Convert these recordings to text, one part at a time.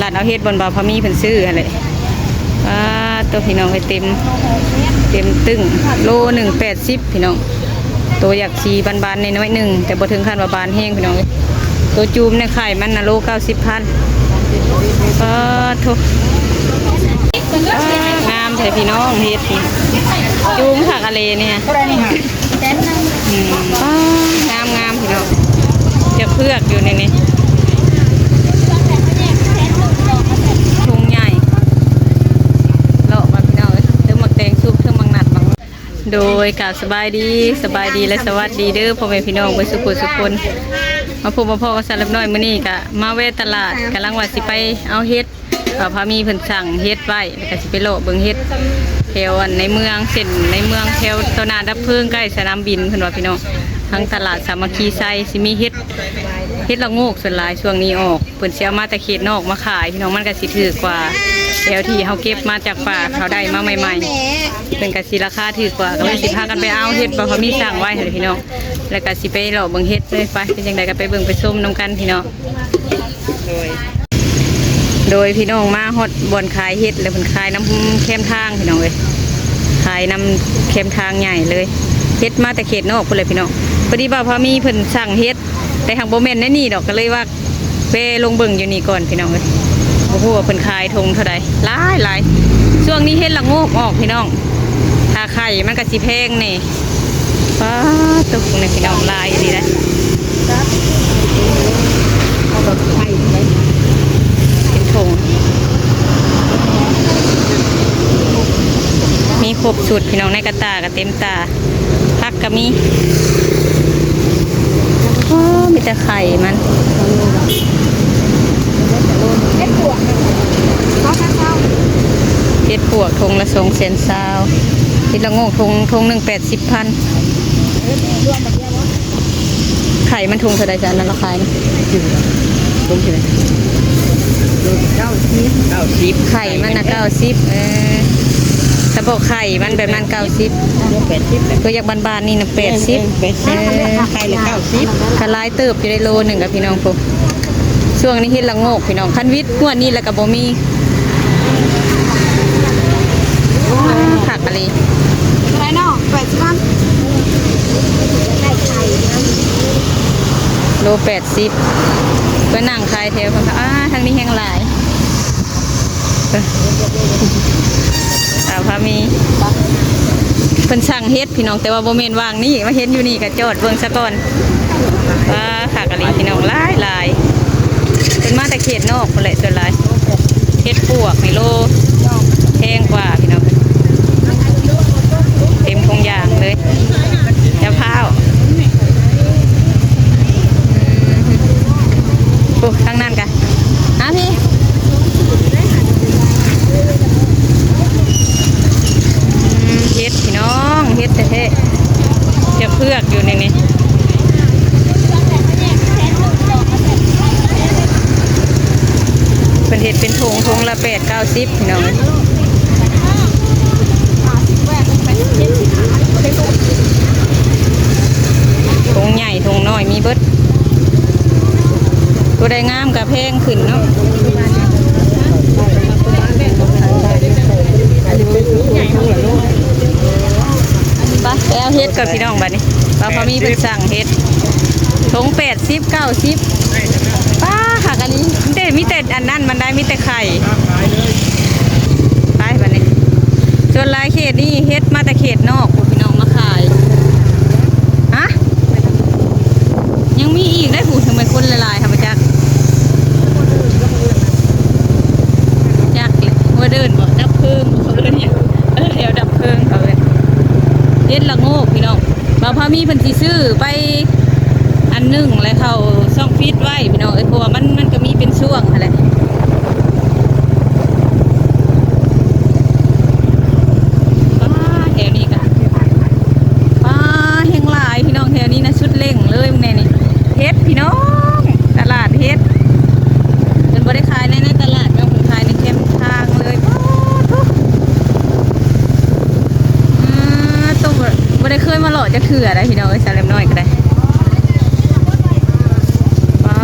ຮ້ານເອົາເຫັດບ່ອນບ່າວພາມີເພິ່ນຊື້ຫັ້ນແຫຼະ. ປາດໂທ້ ພີ່ນ້ອງເອີຍ ເຕັມ ເຕັມຕຶ້ງ ໂລໜຶ່ງແປດສິບ ພີ່ນ້ອງ. ໂຕຢາກສີບານໆ ແດ່ໜ້ອຍໜຶ່ງ ແຕ່ບໍ່ເຖິງຂັ້ນວ່າບານແຮງ ພີ່ນ້ອງເອີຍ. ໂຕຈູມໃນໄຂ່ມັນນະ ໂລເກົ້າສິບພັນ. ປາດໂທ້ ປາດ ງາມແທ້ພີ່ນ້ອງ ເຫັດນີ້ ຈູມຄັກອະເລນີ້. ອືມ ປາດ ງາມໆ ພີ່ນ້ອງ ຈະເຜືອກຢູ່ໃນນີ້ ທຸງໃຫຍ່. ເລາະມາພີ່ນ້ອງເອີຍ ເຖິງໝາກແຕງສຸກ ເຖິງໝາກນັດ ໝາກ ໂດຍ ກາບສະບາຍດີ ສະບາຍດີ ແລະ ສະຫວັດດີເດີພໍ່ແມ່ພີ່ນ້ອງເບິດສູ່ຜູ້ສູ່ຄົນ. ມາພົບມາພໍ້ກັບສາວເລັບນ້ອຍມື້ນີ້ກະມາແວ່ຕະຫຼາດ ກຳລັງວ່າຊິໄປເອົາເຫັດ ເອີ ພາມີເພິ່ນສັ່ງເຫັດໄວ້ ແລ້ວກະຊິໄປເລາະເບິ່ງເຫັດແຖວອັນໃນເມືອງ ເສັ້ນໃນເມືອງແຖວຕໍ່ໜ້າດັບເພີງ ໃກ້ສະໜາມບິນ ເພິ່ນວ່າພີ່ນ້ອງ. ທາງຕະຫຼາດສາມັກຄີໄຊ ຊິມີເຫັດ ເຫັດລະໂງກ ສ່ວນຫຼາຍຊ່ວງນີ້ອອກ ເພິ່ນຊິເອົາມາແຕ່ເຂດນອກມາຂາຍ ພີ່ນ້ອງ ມັນກະຊິຖືກກວ່າແຖວທີ່ເຮົາເກັບມາຈາກປ່າ ເຮົາໄດ້ມາໃໝ່ໆ ເພິ່ນກະຊິລາຄາຖືກກວ່າ. ກະເລີຍຊິພາກັນໄປເອົາເຫັດ ເພາະເຂົາມີສັ່ງໄວ້ຫັ້ນແຫຼະ ພີ່ນ້ອງ ແລ້ວກະຊິໄປເລາະເບິ່ງເຫັດເລີຍ. ໄປ ເປັນຈັ່ງໃດກະໄປເບິ່ງໄປຊົມນຳກັນ ພີ່ນ້ອງ. ໂດຍ ໂດຍ ພີ່ນ້ອງ ມາຮອດບ່ອນຂາຍເຫັດແລ້ວ ເພິ່ນຂາຍນຳແຄມທາງ ພີ່ນ້ອງເອີຍ ຂາຍນຳແຄມທາງໃຫຍ່ເລີຍ. ເຫັດມາແຕ່ເຂດນອກພຸ້ນແຫຼະ ພີ່ນ້ອງ. ພໍດີບ່າວພາມີເພິ່ນສັ່ງເຫັດ ແຕ່ຫາກບໍ່ແມ່ນໃນນີ້ດອກ ກະເລີຍວ່າແວ່ລົງເບິ່ງຢູ່ນີ້ກ່ອນ ພີ່ນ້ອງເອີຍ. ບໍ່ຮູ້ວ່າເພິ່ນຂາຍຖົງເທົ່າໃດ ຫຼາຍໆ. ຊ່ວງນີ້ເຫັດລະໂງກອອກ ພີ່ນ້ອງ ຖ້າໄຂ່ມັນກະຊິແພງແດ່. ປາດໂທ້ ເບິ່ງແດ່ ພີ່ນ້ອງ ຫຼາຍອີ່ຫຼີເດ້ ເປັນຖົງ ມີຄົບຊຸດ ພີ່ນ້ອງ. ໃນກະຕ່າກະເຕັມຕາ ຜັກກະມີ. ໂອ້ ມີແຕ່ໄຂ່ມັນ. ເຫັດປວກຖົງລະສອງແສນຊາວ ເຫັດລະໂງກຖົງ ຖົງໜຶ່ງແປດສິບພັນ. ໄຂ່ມັນຖົງເທົ່າໃດ ອັນນັ້ນລາຄານະ? ຖົງເທົ່າໃດ? ໂລເກົ້າສິບ ເກົ້າສິບ ໄຂ່ມັນນະເກົ້າສິບ. ເອີ ສະເພາະໄຂ່ມັນແບບນັ້ນເກົ້າສິບ ໂລແປດສິບ ໂຕຢາກບານໆ ນີ້ນະແປດສິບ. ເອີ ໄຂ່ລະເກົ້າສິບ ກະຫຼາຍເຕີບຢູ່ໃດ ໂລໜຶ່ງກະ ພີ່ນ້ອງ. ໂອ້ ຊ່ວງນີ້ເຫັດລະໂງກ ພີ່ນ້ອງ ຄັນຫວິດງວດນີ້ແລ້ວກະບໍ່ມີ. ຄັກອີ່ຫຼີ ເທົ່າໃດເນາະ? ແປດສິບພັນ ໂລແປດສິບ. ໄປນັ່ງຂາຍແຖວພຸ້ນ ອາ ທາງນີ້ແຮງຫຼາຍ. ເອີ ສາວພາມີເພິ່ນສັ່ງເຫັດ ພີ່ນ້ອງ ແຕ່ວ່າບໍ່ແມ່ນຫວ່າງນີ້ ມາເຫັນຢູ່ນີ້ກະຈອດເບິ່ງສາກ່ອນ. ວ້າ ຄັກອີ່ຫຼີ ພີ່ນ້ອງ ຫຼາຍໆ. ເພິ່ນມາແຕ່ເຂດນອກພຸ້ນແຫຼະ ສ່ວນຫຼາຍ. ເຫັດປວກນີ້ໂລແພງກວ່າ ພີ່ນ້ອງ ເຕັມຖົງຢາງເລີຍ. ຈະພ້າວ ໂອ້ ທາງນັ້ນກະ ຫາພີ່ ອືມ ເຫັດ ພີ່ນ້ອງ ເຫັດແທ້ໆ ຈະເຜືອກຢູ່ໃນນີ້. ເພິ່ນເຮັດເປັນຖົງ ຖົງລະແປດເກົ້າສິບ ພີ່ນ້ອງ. ຖົງໃຫຍ່ຖົງນ້ອຍມີເບິດ ໂຕໃດງາມກະແພງຂຶ້ນເນາະ. ໄປ ໄປເອົາເຫັດກ່ອນ ພີ່ນ້ອງ ບາດນີ້ ວ່າພໍມີເພິ່ນສັ່ງເຫັດ ຖົງແປດສິບ ເກົ້າສິບ. ປ້າ ຄັກອີ່ຫຼີ ມີແຕ່ ມີແຕ່ອັນນັ້ນມັນໄດ້ ມີແຕ່ໄຂ່. ໄປບາດນີ້ ສ່ວນຫຼາຍເຂດນີ້ເຫັດມາແຕ່ເຂດນອກພຸ້ນ ພີ່ນ້ອງມາຂາຍ. ຮະ ຍັງມີອີກໄດ໋ພຸ້ນ ທຳໄມຄົນຫຼາຍໆ ຫາບໍ່ຈັກ ຈັກອີກ ຫົວເດີນບໍ່ ດັບເພີງບໍ່ ເຂົາເອີ້ນຫຍັງ ເອີ ແຖວດັບເພີງເຂົາເອີ້ນ. ເຫັດລະໂງກ ພີ່ນ້ອງ ບ່າວພາມີເພິ່ນຊິຊື້ໄປອັນໜຶ່ງ ແລະ ເຂົ້າຊ່ອງຟີດໄວ້ ພີ່ນ້ອງເອີຍ ເພາະວ່າມັນ ມັນກະມີເປັນຊ່ວງຫັ້ນແຫຼະ. ປ້າ ແຖວນີ້ກະ ປ້າ ແຮງຫຼາຍ ພີ່ນ້ອງ ແຖວນີ້ນະ ສຸດເລັ່ງເລີຍ. ເບິ່ງແດ່ນີ້ ເຫັດ ພີ່ນ້ອງ ຕະຫຼາດເຫັດ ເພິ່ນບໍ່ໄດ້ຂາຍໃນ ໃນຕະຫຼາດເນາະ ເພິ່ນຂາຍໃນແຄມທາງເລີຍ. ປ້າ ໂທ້ ອ່າ ໂທ້ ບໍ່ໄດ້ເຄີຍມາເລາະຈັກເທື່ອໃດ໋ ພີ່ນ້ອງເອີຍ ສາວເລັບນ້ອຍກະໄດ້. ວ້າ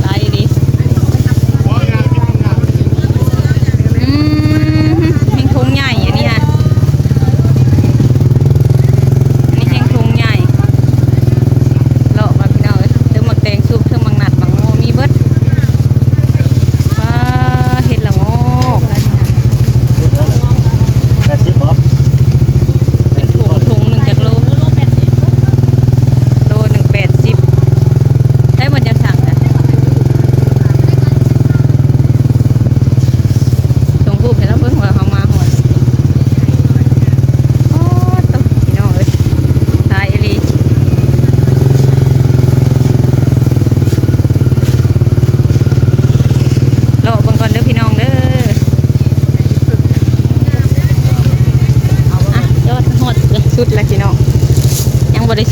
ຫຼາຍອີ່ຫຼີ ເຫັດ ພີ່ນ້ອງ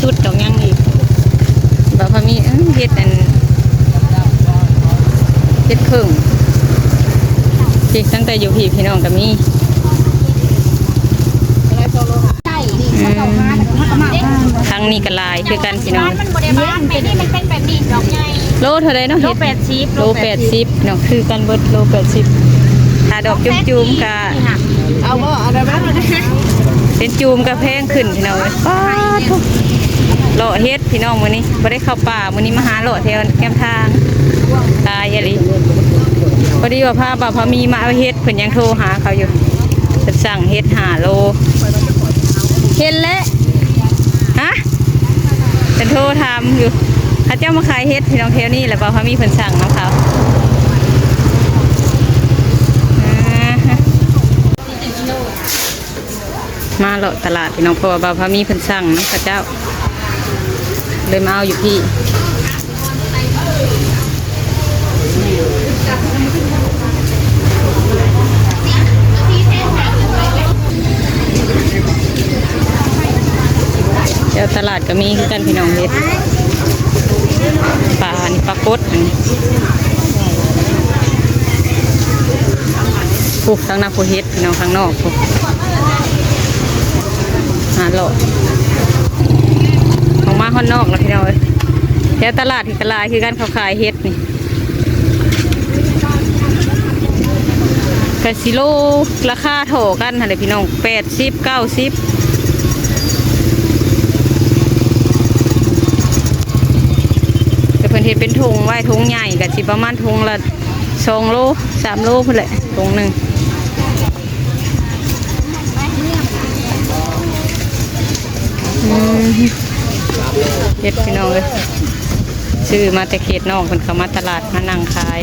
ສຸດດອກ ຍັງອີກ ບໍ່ພໍມີ ເອີ ເຮັດອັນ ເຮັດເຜິ້ງ ເຮັດຕັ້ງແຕ່ຢູ່ພີ້ ພີ່ນ້ອງກໍມີ ອືມ ທາງນີ້ກໍຫຼາຍຄືກັນ ພີ່ນ້ອງ ມັນບໍ່ໄດ້ບາງ ແມ່ນີ້ມັນເປັນແບບນີ້ ດອກໃຫຍ່ ໂລເທົ່າໃດເນາະ? ໂລແປດສິບ ໂລແປດສິບເນາະ ຄືກັນເບິດ ໂລແປດສິບ ຖ້າດອກຈຸ້ມໆ ກະ ເອົາບໍ່ ເອົາໄດ້ບໍ່ ເປັນຈູມກະແພງຂຶ້ນ ພີ່ນ້ອງເອີຍ ປາດໂທ້ ເລາະເຫັດພີ່ນ້ອງ ມື້ນີ້ບໍ່ໄດ້ເຂົ້າປ່າ ມື້ນີ້ມາຫາເລາະແຖວແຄມທາງ ຕາຍອີ່ຫຼີ ພໍດີວ່າພາບ່າວພາມີມາເອົາເຫັດ ເພິ່ນຍັງໂທຫາເຂົາຢູ່ ເພິ່ນສັ່ງເຫັດຫ້າໂລ ເຫັນແລ້ວ ຮະ ເພິ່ນໂທຖາມຢູ່ ເຂົາເຈົ້າມາຂາຍເຫັດພີ່ນ້ອງ ແຖວນີ້ແຫຼະ ບ່າວພາມີເພິ່ນສັ່ງນຳເຂົາ ອ່າ ມາເລາະຕະຫຼາດພີ່ນ້ອງ ເພາະວ່າບ່າວພາມີເພິ່ນສັ່ງນຳເຂົາເຈົ້າ ເລີຍມາເອົາຢູ່ພີ້ ແຖວຕະຫຼາດກໍມີຄືກັນພີ່ນ້ອງ ເຫັດ ປາ ອັນນີ້ປາກົດ ອັນນີ້ ໂອ້ ທາງນັ້ນຜູ້ເຫັດ ພີ່ນ້ອງ ຂ້າງນອກພຸ້ນ ຫາເລາະ ອອກມາຮອດນອກແລ້ວພີ່ນ້ອງເອີຍ ແຖວຕະຫຼາດນີ້ກໍຫຼາຍຄືກັນ ເຂົາຂາຍເຫັດນີ້ ກະຊິໂລລາຄາທໍ່ກັນຫັ້ນແຫຼະພີ່ນ້ອງ ແປດສິບ ເກົ້າສິບ ແຕ່ເພິ່ນເຮັດເປັນຖົງໄວ້ ຖົງໃຫຍ່ກະຊິປະມານຖົງລະ ສອງໂລ ສາມໂລພຸ້ນແຫຼະ ຖົງໜຶ່ງ ອືມ ເຫັດພີ່ນ້ອງເອີຍ ຊື້ມາແຕ່ເຂດນອກ ເພິ່ນເຂົ້າມາຕະຫຼາດ ມານັ່ງຂາຍ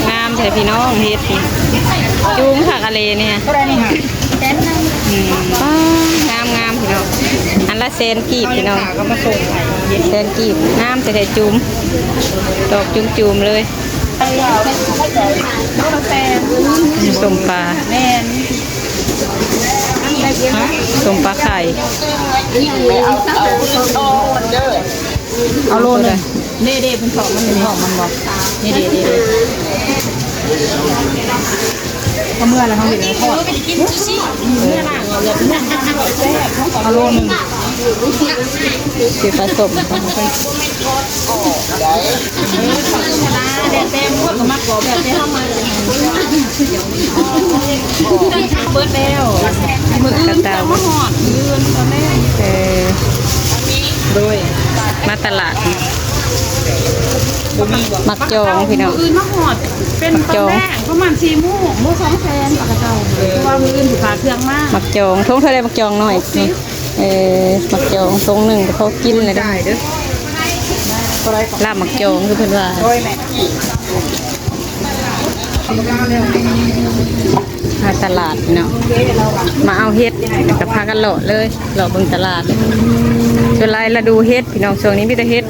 ງາມແທ້ພີ່ນ້ອງ ເຫັດນີ້ ຈູງຄັກອະເລນີ້ ເທົ່າໃດນີ້ຫະ? ອືມ ວ້າ ງາມໆ ພີ່ນ້ອງ ອັນລະແສນກີບພີ່ນ້ອງ ແສນກີບ ງາມແທ້ໆ ຈູມ ດອກຈູມໆ ເລີຍ ໂລລະແສນ ສົ້ມປາ ແມ່ນ ສົ້ມປາໄຂ່ ເອົາໂລໜຶ່ງ ເດ້ໆ ເພິ່ນເທາະມັນ ເພິ່ນເທາະມັນບໍ່? ນີ້ເດ້ໆ ເອົາເມືອແລ້ວເຮົາເຮັດໃຫ້ທອດ ເອົາໂລໜຶ່ງ ຊິປະສົມ ແຕ່ແຕ່ພວກກໍມັກບອກແບບທີ່ເຮົາມາ ເບິດແລ້ວ ມື້ອື່ນຈະມາຮອດ ມື້ອື່ນຕອນແລງ ເອີ ໂດຍ ມາຕະຫຼາດ ບໍ່ມີບໍ່? ໝາກຈອງພີ່ນ້ອງ ມື້ອື່ນມາຮອດ ເປັນຕອນແລງ ປະມານສີ່ໂມງ ໂມງສອງແສນປາກະເຈົ້າ ເອີ ເພາະວ່າມື້ອື່ນຊິພາເຄື່ອງມາ ໝາກຈອງ ຖົງເທົ່າໃດໝາກຈອງນ້ອຍ? ຫົກສິບ ເອີ ໝາກຈອງຖົງໜຶ່ງກໍພໍກິນແລ້ວເດ້ ລາບໝາກຈອງຄືເພິ່ນວ່າ ໂດຍແມ່ ມາຕະຫຼາດເນາະ ມາເອົາເຫັດ ແລ້ວກໍພາກັນເລາະເລີຍ ເລາະເບິ່ງຕະຫຼາດ ສ່ວນຫຼາຍລະດູເຫັດ ພີ່ນ້ອງ ຊ່ວງນີ້ມີແຕ່ເຫັດ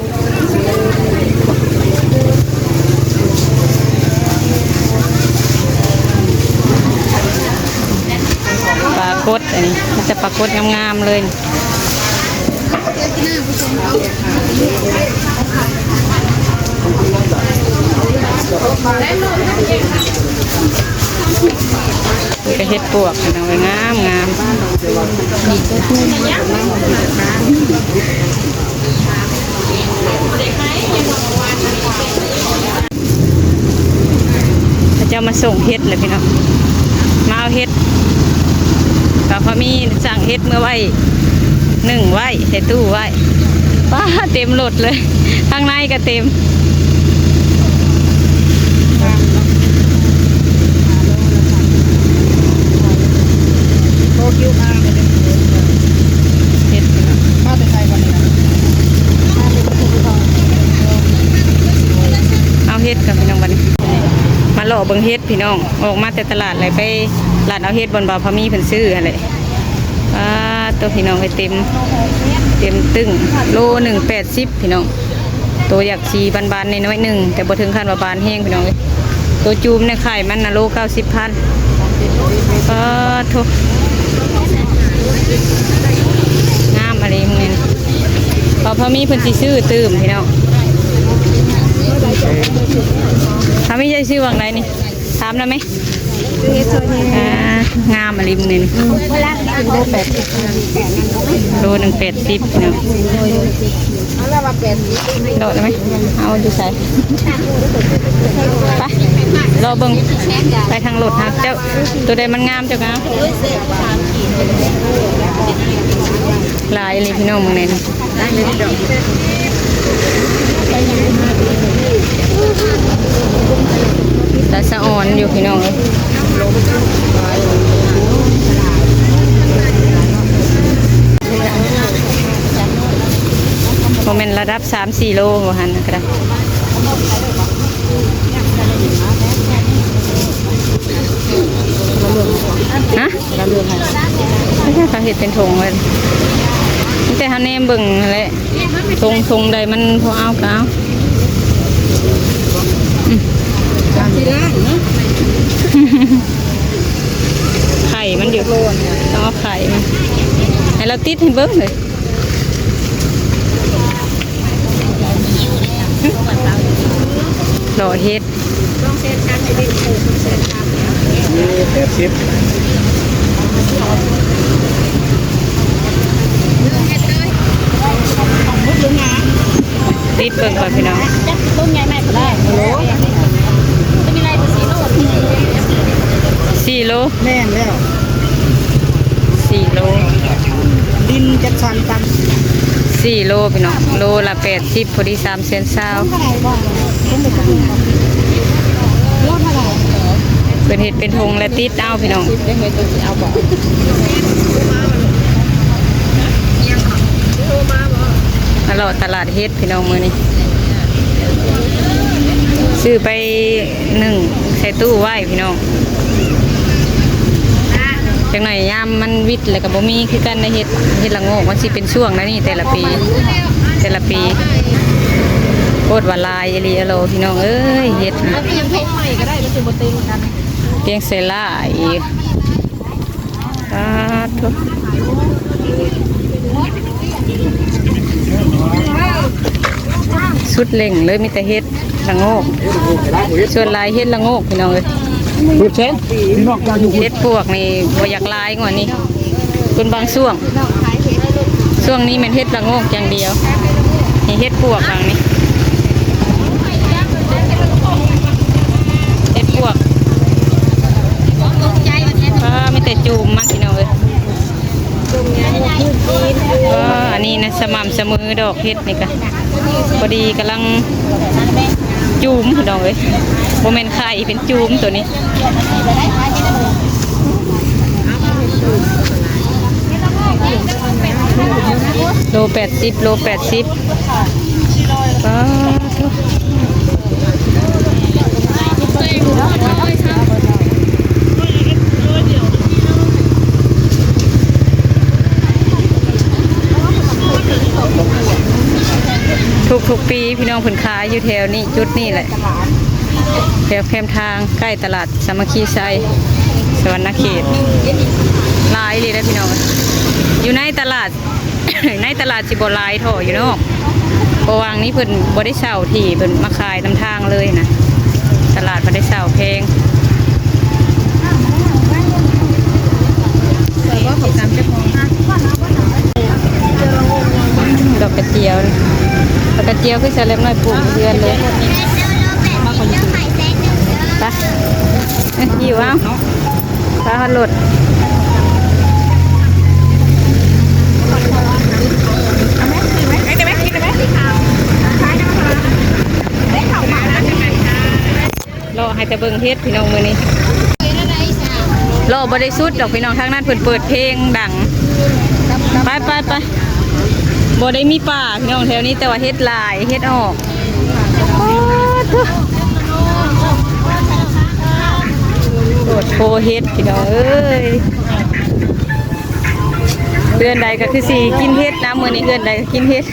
ປາກົດ ອັນນີ້ມີແຕ່ປາກົດງາມໆ ເລີຍ ນີ້ກໍເຫັດປວກ ພີ່ນ້ອງເອີຍ ງາມໆ ເຂົາເຈົ້າມາສົ່ງເຫັດແຫຼະພີ່ນ້ອງ ມາເອົາເຫັດ ກໍພໍມີສັ່ງເຫັດເມືອໄວ້ ໜຶ້ງໄວ້ ໃສ່ຕູ້ໄວ້ ປ້າ ເຕັມລົດເລີຍ ທາງໃນກໍເຕັມ ເຫັດ ມາແຕ່ໄສບັດນີ້ນະ? ເອົາເຫັດກ່ອນພີ່ນ້ອງ ບັດນີ້ ມາເລາະເບິ່ງເຫັດພີ່ນ້ອງ ອອກມາແຕ່ຕະຫຼາດ ແລ້ວໄປຮ້ານເອົາເຫັດ ບ່ອນບ່າວພາມີເພິ່ນຊື້ຫັ້ນແຫຼະ ປາດໂທ້ ພີ່ນ້ອງເອີຍ ເຕັມ ເຕັມຕຶ້ງ ໂລໜຶ່ງແປດສິບ ພີ່ນ້ອງ ໂຕຢາກຊິບານໆ ແດ່ໜ້ອຍໜຶ່ງ ແຕ່ບໍ່ເຖິງຂັ້ນວ່າບານແຮງ ພີ່ນ້ອງເອີຍ ໂຕຈູມໃນໄຂ່ມັນນະ ໂລເກົ້າສິບພັນ ປາໂທ້ ງາມອີ່ຫຼີມື້ນີ້ ເພາະ ເພາະມີເພິ່ນຊິຊື້ຕື່ມພີ່ນ້ອງ. ຖ້າມີໃຈຊື້ຫວ່າງໃດນີ້ ຖາມນຳແມ. ອ່າ ງາມອີ່ຫຼີມື້ນີ້ ໂລໜຶ່ງແປດສິບເນາະ. ໂລໜຶ່ງແປດສິບ ເນາະ ເອົາຢູ່ໃສ ໄປ ລໍເບິ່ງ ໄປທາງລົດຫາເຈົ້າ ໂຕໃດມັນງາມເຈົ້າກໍເອົາ. ຫຼາຍອີ່ຫຼີພີ່ນ້ອງ ເບິ່ງແດ່ນີ້. ຕາສະອອນຢູ່ພີ່ນ້ອງເອີຍ ບໍ່ແມ່ນລະດັບສາມສີ່ໂລບໍ່ຫັ້ນກໍໄດ້. ຮະ? ເຂົາເຮັດເປັນຖົງໄວ້ ມີແຕ່ເຮົາແນມເບິ່ງຫັ້ນແຫຼະ ຖົງ ຖົງໃດມັນພໍເອົາກໍເອົາ. ອືມ ໄຂ່ມັນຢູ່ ຕ້ອງເອົາໄຂ່ມັນ ໃຫ້ລາວຕິດໃຫ້ເບິ່ງເລີຍ. ລໍເຮັດ ມີແປດສິບ ຕິດເບິ່ງກ່ອນພີ່ນ້ອງ. ສີ່ໂລ ແມ່ນແລ້ວ ສີ່ໂລ ດິນຈັດສັນຕຳ ສີ່ໂລພີ່ນ້ອງ ໂລລະແປດສິບ ພໍດີສາມແສນຊາວ. ເພິ່ນເຮັດເປັນຖົງແລະຕິດເອົາພີ່ນ້ອງ. ມາເລາະຕະຫຼາດເຫັດພີ່ນ້ອງມື້ນີ້ ຊື້ໄປ ໜຶ້ງໃສ່ຕູ້ໄວ້ພີ່ນ້ອງ. ຈັກໜ້ອຍຍາມມັນວິດແລ້ວກໍບໍ່ມີຄືກັນໃນເຫັດ ເຫັດລະໂງກມັນຊິເປັນຊ່ວງນະນີ້ ແຕ່ລະປີ ແຕ່ລະປີ. ໂຄດວ່າຫຼາຍອີ່ຫຼີ ອາໂລ ພີ່ນ້ອງເອີຍ ເຫັດນະ ປຽງໃສ່ຫຼາຍອີກ. ປາດໂທ້ ສຸດເລັ່ງເລີຍ ມີແຕ່ເຫັດລະໂງກ ສ່ວນຫຼາຍເຫັດລະໂງກພີ່ນ້ອງເອີຍ. ເຫັດປວກນີ້ບໍ່ຢາກຫຼາຍງວດນີ້ ເປັນບາງຊ່ວງ ຊ່ວງນີ້ແມ່ນເຫັດລະໂງກຢ່າງດຽວ ນີ້ເຫັດປວກຫຼັງນີ້ ເຫັດປວກ ອ່າ ມີແຕ່ຈູມມັນພີ່ນ້ອງເອີຍ. ອ່າ ອັນນີ້ນະ ສະໝ່ຳສະເໝີ ດອກເຫັດນີ້ກະ ພໍດີກຳລັງຈູມພີ່ນ້ອງເອີຍ ບໍ່ແມ່ນໄຂ່ ເປັນຈູມໂຕນີ້. ໂລແປດສິບ ໂລແປດສິບ ປາດໂທ້ ທຸກໆປີພີ່ນ້ອງ ເພິ່ນຂາຍຢູ່ແຖວນີ້ ຈຸດນີ້ແຫຼະ ແຖວແຄມທາງ ໃກ້ຕະຫຼາດ ສາມັກຄີໄຊ ສະຫວັນນະເຂດ ຫຼາຍອີ່ຫຼີເດ້ພີ່ນ້ອງ. ຢູ່ໃນຕະຫຼາດ ໃນຕະຫຼາດຊິບໍ່ຫຼາຍເທົ່າຢູ່ນອກ ເພາະວ່າຫວ່າງນີ້ເພິ່ນບໍ່ໄດ້ເຊົ່າທີ່ ເພິ່ນມາຂາຍນຳທາງເລີຍນະ ຕະຫຼາດບໍ່ໄດ້ເຊົ່າແພງ. ດອກກະຈຽວ ດອກກະຈຽວຄືສາວເລັກນ້ອຍປູກຢູ່ເຮືອນເລີຍ. ໄປ ເອີ ຫິວເອົາ ໄປຮອດລົດ. ເລາະໃຫ້ແຕ່ເບິ່ງເຫັດພີ່ນ້ອງມື້ນີ້ ເລາະບໍ່ໄດ້ສຸດດອກພີ່ນ້ອງ ທາງນັ້ນເພິ່ນເປີດເພງດັງ. ໄປໆໆ ບໍ່ໄດ້ມີປ່າພີ່ນ້ອງແຖວນີ້ ແຕ່ວ່າເຫັດຫຼາຍ ເຫັດອອກ. ໂອ້ໂທ້ ໂຄດໂພເຫັດພີ່ນ້ອງເອີຍ. ເຮືອນໃດກໍຄືຊິກິນເຫັດນະ ມື້ນີ້ເຮືອນໃດກໍກິນເຫັດ.